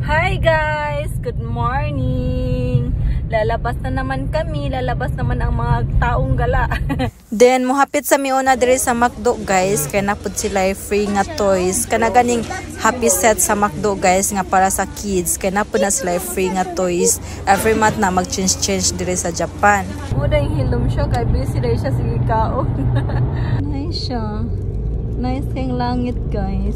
Hi guys! Good morning! Lalabas na naman kami. Lalabas naman ang mga taong gala. Then, muhapit sa miuna diri sa McDo, guys. Kaya napod sila free nga toys. Kana ganing happy set sa McDo, guys, nga para sa kids. Kaya napod na sila free nga toys. Every month na mag-change-change diri sa Japan. Muda yung hilom siya. Kay busy dahil siya sige kaon. Nice siya. Nice kayong langit, guys.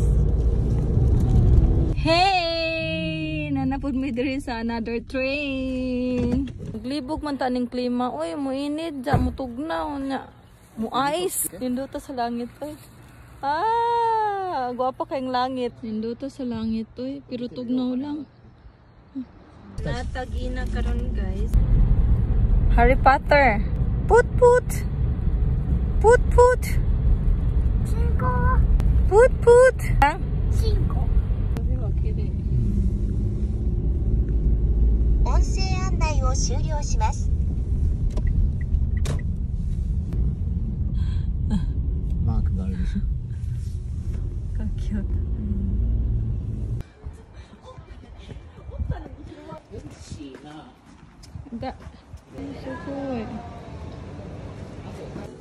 Hey! Nanapod mi diri sa another train. Naglibog man ta ning klima. Uy, muinit ja, mutugnaw nya. Mu ice. Nindota sa langit oy. Ah, gwapa kayong langit. Nindota sa langit oy, pero tugnaw lang. Natag-ina karon, guys. Harry Potter. Put put. Put put. Cinco. Put put. Cinco. 音声案内を終了します。マークがあるでしょ。 Ka-cute. Da. Sukoy.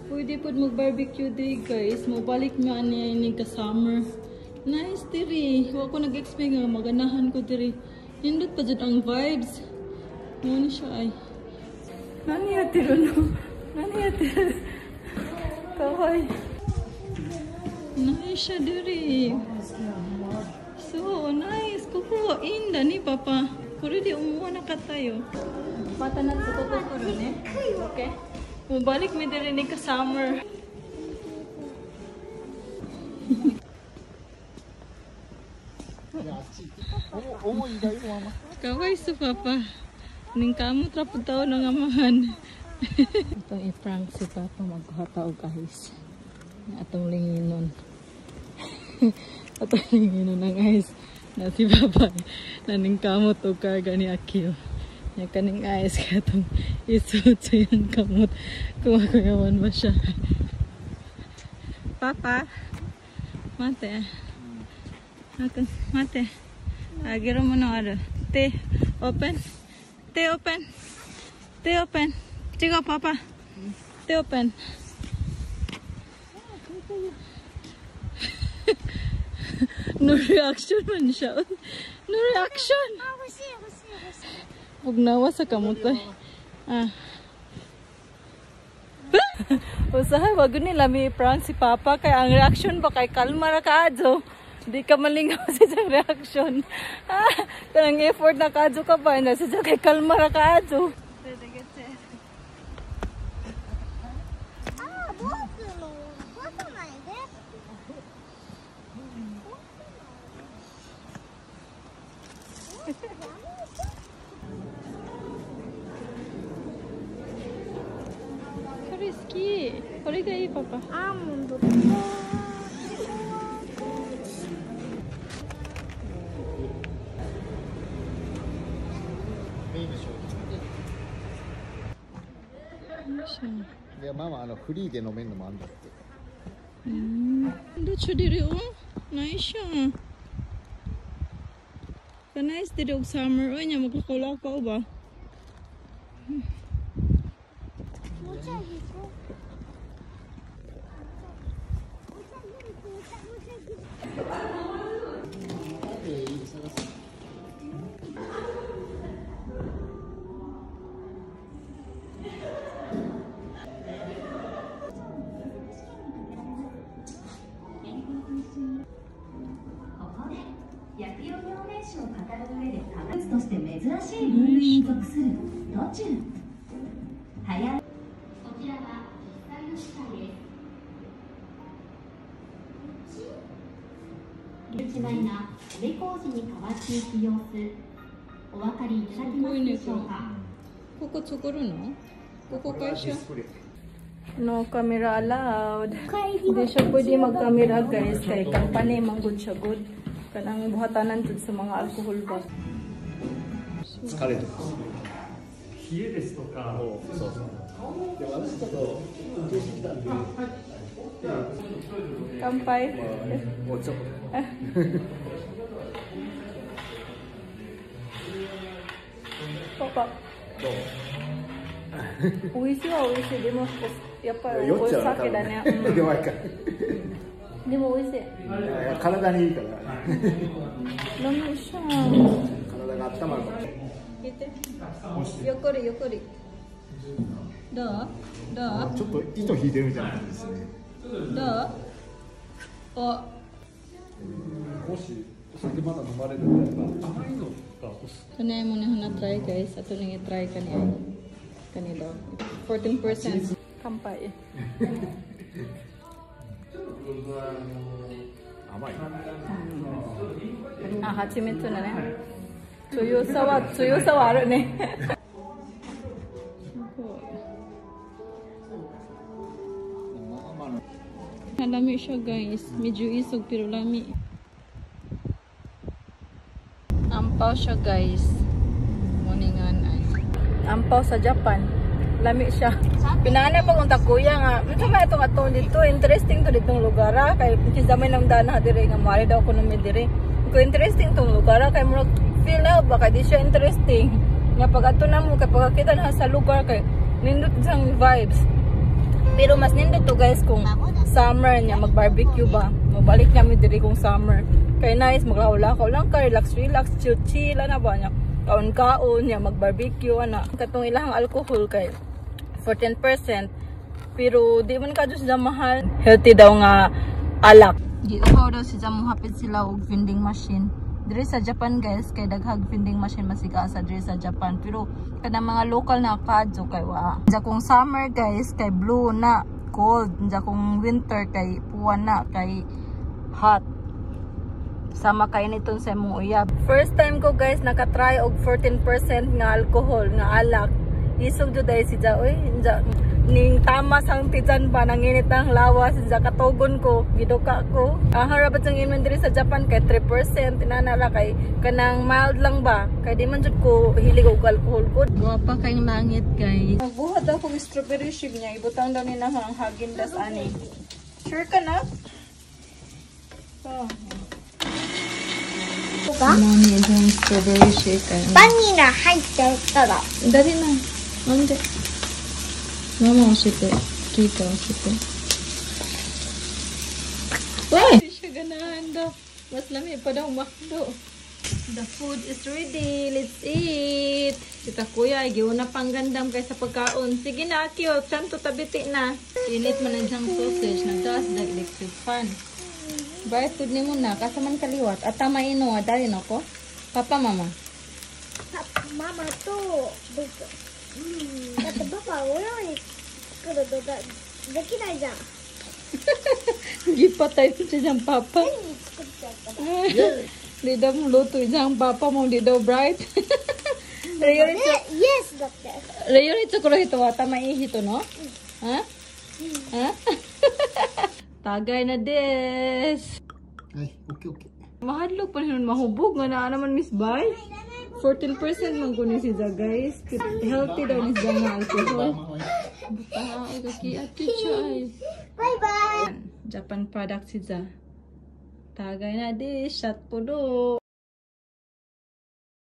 Pwede po mag-barbecue day, guys. Mobalik nga niya ini ka summer. Nice diri. Wa ko nag-expect nga maganahan ko diri. Nindot pa jud ang vibes. Mo ni siya ay. Nani ya tiro no? Nani ya tiro? Kawai. Nice siya diri. So nice. Kuko inda ni papa. これで思わなかったよ。また夏ここ来るね。Okay. Mubalik mi diri ni ka summer. 重いだよママ。 Kaway sa papa. Ning kamot ra pud taon ang amahan. Atong i-prank si papa magkuha ta og ice. Atong linginon. Atong linginon ang ice. Na si papa naning kamot og karga ni Akio. Nya kaning ice kay atong isuot sa iyang kamot. Kung makuyawan ba siya. Papa, mate. Mate. Agiro mo no ano. Te, open. Te, open. Te, open. Chico, papa. Te, open. No reaction man siya. No reaction. あ、欲しい欲しい欲しい。 Pugnawa sa kamot ay. Ah. Usahay, wag nila mi prank si Papa kay ang reaction ba kay kalma ra kaadyo. Di ka malingaw sa siyang reaction. Ah, kanang effort na kaadyo ka ba na sa kay kalma ra kaadyo. あ、僕の壊さないで。これ好き。これがいいパパ。アーモンド。メインの商品。いやママフリーで飲めるのもあるんだって。 Nindot siya diri oh. Nice siya. Ka-nice diri og summer. Oy nya maglakaw-lakaw ba? もうちょい行こう。ここで薬用養命酒を語る上で科学として珍しい分類に属する途中早いこちらは実際の機械です。一枚が米麹に変わっていく様子、お分かりいただけますでしょうか。ここ作るの？ここ会社？No camera allowed. Hindi siya pwede mag-camera, guys. Kay company man gud siya good. Kanang buhatanan jud sa mga alcohol ba. 疲れてます。冷えですとか、そうそう。で私ちょっと運転してきたんで、乾杯。もうちょっと。パ。美味しいは美味しい。でもやっぱり酔っちゃうお酒だね。多分弱いから。でも美味しい。体にいいから。 Lami siya. 体が温まるかもしれない。ゆっくりゆっくり。どうどうちょっと糸引いてるみたいな感じですね。どうお。もしお酒まだ飲まれるんであれば、甘いのがおす Ito na yung muna na try, guys. Ito na yung try kani ay. Kani daw. 14%. 乾杯。甘い。あ、蜂蜜だね。強さはあるね。すごい。Lami siya, guys. Medyo isog pero lami. Ampaw siya, guys. Muningan ay. Ampaw sa Japan. Lami siya. Pinanay pa kong takuya nga. Unsa man itong ato dito? Interesting to ditong lugar ah. Kay kinsa may nang dana dire nga moari daw kuno mi dire. Ko interesting tong lugar ah. Kay murag feel na ba kay di siya interesting. Nga pag ato na mo kay pagkakita na sa lugar kay nindot siyang vibes. Pero mas nindot to, guys, kung summer niya mag-barbecue ba. Mabalik kami diri kung summer. Kay nice maglakaw-lakaw lang ka, relax relax, chill chill ana ba niya. Kaon-kaon niya mag-barbecue ana. Katong ilahang alcohol kay 14%, pero di man kadto sila mahal. Healthy daw nga alak. Giuhaw daw si Jamu, hapit sila og vending machine. Diri sa Japan, guys, kay daghag vending machine masiga sa diri sa Japan, pero kanang mga local na kadto kay wa. Diya kung summer, guys, kay blue na cold, diya kung winter kay puwan na kay hot. Sama kay nitong sa imong uyab. First time ko, guys, nakatry og 14% nga alcohol nga alak. Isog jud ay si Ja oy, ja ning tama sang tijan pa nanginit ang lawas ja katugon ko, giduka ko. Ang harapat sang inman diri sa Japan kay 3% inana ra kay kanang mild lang ba. Kay di man jud ko hilig og alcohol ko. Guwapa kay langit, guys. Buhat daw kong strawberry shake niya, ibutang daw ni na ang Häagen-Dazs ani. Sure ka na? Oh. Mommy is doing strawberry shake. バニラ入ってたら Dali na. なんでママ教えて。キーカ教えて。Uy! Siya ganahan daw. Mas lami pa daw McDo. The food is ready. Let's eat. Kita kuya, giuna pang gandam kay sa pagkaon. Sige na, Akio. Santo tabiti na. Init man ang siyang sausage. Nagtaas dag electric fan. Bayad ni mo na. Kasaman kaliwat. At tama ino. Dali na ko. Papa, mama. パママと僕。だってパパお料理作るのができないじゃん。 Gipatay siya siyang papa. 変に作っちゃったら。 Di daw mo luto siyang papa mo, di daw bright. レヨリでイエスだって。レヨリチョコレートは頭いい人の？Ha? Ha? Tagay na des. はい、オッケーオッケー。 Mahadlok pa rin mahubog nga naa naman Miss Bay. 14% man kuno si Ja, guys. Healthy daw ni siya nga alcohol. Buta ay kaki ate siya ay. バイバイ。 Japan product si Ja. Tagay na des. Shot po do.